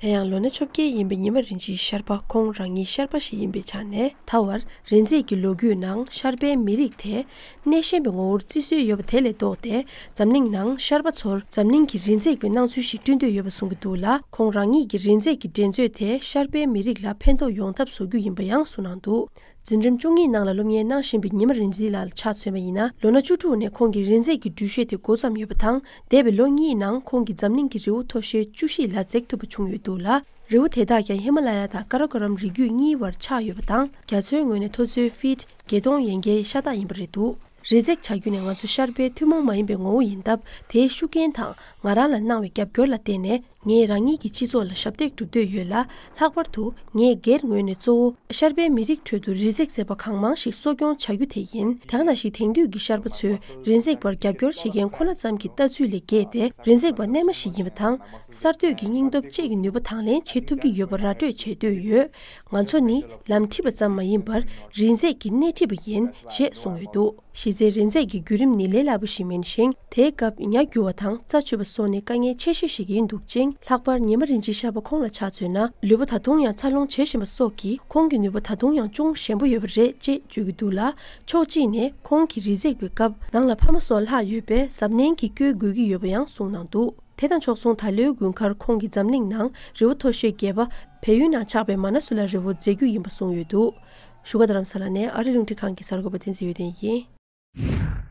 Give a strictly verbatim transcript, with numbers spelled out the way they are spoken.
དེ་ཡང་ལོ་ན་བཅོ་བརྒྱད་ཡིན་པའི་ཉི་མ་རིན་ཆེན་ཤར་པ་ཁོང་རང་ཉིད་ཤར་པ་ཞིག་ཡིན་པའི་ཆ་ནས། ད་བར་རི་འཛེག་གི་ལོ་རྒྱུས་ནང་ཤར་པའི་མི་རིགས་དེ་གནས་གཤིན་པོའི་ངོ་བོར་བརྩི་སྲོལ་ཡོད་པ་དེ་ལས་ལྡོག་སྟེ། འཛམ་གླིང་ནང་ཤར་པ་ཚོར་འཛམ་གླིང་གི་རི་འཛེག་པའི་སྣང་ཚུལ་ཞིག་བསྐྲུན་འདོད་ཡོད་པ་གསུང་གི་འདུག་ལ། ཁོང་རང་ཉིད་ཀྱི་རི་འཛེག་གི་འགྲན་རྩོད་དེ་ཤར་པའི་མི་རིགས་ལ་ཕན་ཐོགས་ཡོང་ཐབས་བཟོ་རྒྱུ་ཡིན་པ་ཡང་གསུངས་གནང་འདུག་འཛིན་རིམ་བཅུ་གཉིས་ནང་ལ་སློབ་གཉེར་གནང་བཞིན་པའི་ཉི་མ་རིན་ཆེན་ལགས་ལ་ཆ་མཚོན་པ་ཡིན་ན། ལོ་ན་བཅུ་དྲུག་ནས་ཁོང་གིས་རི་འཛེག་གི་འགྲུལ་བཞུད་དེ་འགོ་བརྩམས་ཡོད་པ་དང་། འདས་པའི་ལོ་གཉིས་ནང་ཁོང་གིས་འཛམ་གླིང་གི་རི་བོ་མཐོ་ཤོས་བཅུ་བཞི་ལ་འཛེག་ཐུབ་པ་བྱུང་ཡོད་འདུག་ལ། རི་བོ་དེ་དག་ཀྱང་ཧི་མ་ལ་ཡ་དང་ཀ་ར་ཀོ་རམ་རི་རྒྱུད་གཉིས་བར་ཆགས་ཡོད་པ་དང་། རྒྱ་མཚོའི་ངོས་ནས་མཐོ་ཚད་ཕིཊ་བརྒྱད་སྟོང་ཡན་གྱའི་ཤ་སྟག་ཡིན་པ་རེད་འདུག་རི་འཛེག་བྱ་རྒྱུ་ནི་ང་ཚོ་ཤར་པའི་ཐུན་མོང་མ་ཡིན་པའི་ངོ་བོ་ཡིན་སྟབས། དེའི་ཤུགས་རྐྱེན་དང་ང་རང་ལ་གནང་བའི་རྒྱབ་སྐྱོར་ལ་བརྟེན་ནས། ངས་རང་ཉིད་ཀྱི་སྤྱི་ཚོགས་ལ་ཞབས་འདེགས་སྒྲུབ་འདོད་ཡོད་ལ། ལྷག་པར་དུ་ངས་སྒེར་ངོས་ནས་གཙོ་བོ་ཤར་པའི་མི་རིགས་ཁྲོད་དུ་རི་འཛེག་མཛད་པ་གང་མང་ཞིག་གསོ་སྐྱོང་བྱ་རྒྱུ་དེ་ཡིན། དེ་ག་ནང་བཞིན་དེང་དུས་ཀྱི་ཤར་པ་ཚོས་རི་འཛེག་པར་རྒྱབ་སྐྱོར་བྱེད་མཁན་ཁོ་ན་ཙམ་གྱི་ལྟ་ཚུལ་ལས་བརྒལ་ཏེ། རི་འཛེག་པ་རྣལ་མ་ཞིག་ཡིན་པ་དང་། གསར་གཏོད་ཀྱི་སྙིང་སྟོབས་བཅས་ཀྱི་ནུས་པ་དང་ལེན་བྱེད་ཐུབ་ཀྱི་ཡོད་པ་ར་སྤྲོད་བྱེད་འདོད་ཡོད། ང་ཚོ་ནི་ལམ་ཁྲིད་པ་ཙམ་མ་ཡིན་པར་རི་འཛེག་གི་སྣེ་ཁྲིད་པ་ཡིན་ཞེས་གསུངས་ཡོད་འདུག་གཞི་རྩའི་རི་འཛེག་གི་བརྒྱུད་རིམ་ནི་ལས་སླ་པོ་ཞིག་མིན་ཞིང་། དེའི་སྐབས་ཉ་རྒྱུ་བ་དང་རྩྭ་མཆོད་པ་སོགས་ནི་དཀའ་ངལ་ཆེ་ཤོས་ཤིག་ཡིན་འདུག་ཅིང་། ལྷག་པར་ཉི་མ་རིན་ཆེན་ཤར་པ་ཁོང་ལ་ཆ་མཚོན་ན། ལུས་པོ་ད་དུང་ཡང་འཚར་ལོངས་བྱེད་བཞིན་པ་སོགས་ཀྱིས་ཁོང་གི་ནུས་པ་ད་དུང་ཡང་ཅུང་ཞན་པོ་ཡོད་པ་རེད་ཅེས་བརྗོད་ཀྱི་འདུག་ལ། ཕྱོགས་གཅིག་ནས་ཁོང་གིས་རི་འཛེག་པའི་སྐབས་ནང་ལ་ཕ་མ་སོགས་ལྷག་ཡོད་པས་གཟབ་ནན་གྱིས་སྐྱོད་དགོས་ཀྱི་ཡོད་པ་ཡང་གསུངས་གནང་འདུག་དེ་དང་ཕྱོགས་མཚུངས། ད་ལོའི་དགུན་ཁར་ཁོང་གིས་འཛམ་གླིང་ནང་རི་བོ་མཐོ་ཤོས་བརྒྱད་པ་བལ་ཡུལ་ནང་ཆགས་པའི་མ་ན་སུ་ལ་རི་བོ་འཛེག་རྒྱུ་ཡིན་པ་གསུངས་ཡོད་འདུག་བཞུགས་སྒར་རྡ་རམ་ས་ལ་ནས་ཨ་རི་རླུང་འཕྲིན་ཁང་གི་གསར་འགོད་པ་བསྟན་འཛིན་འོད་ལྡན་ཡིན།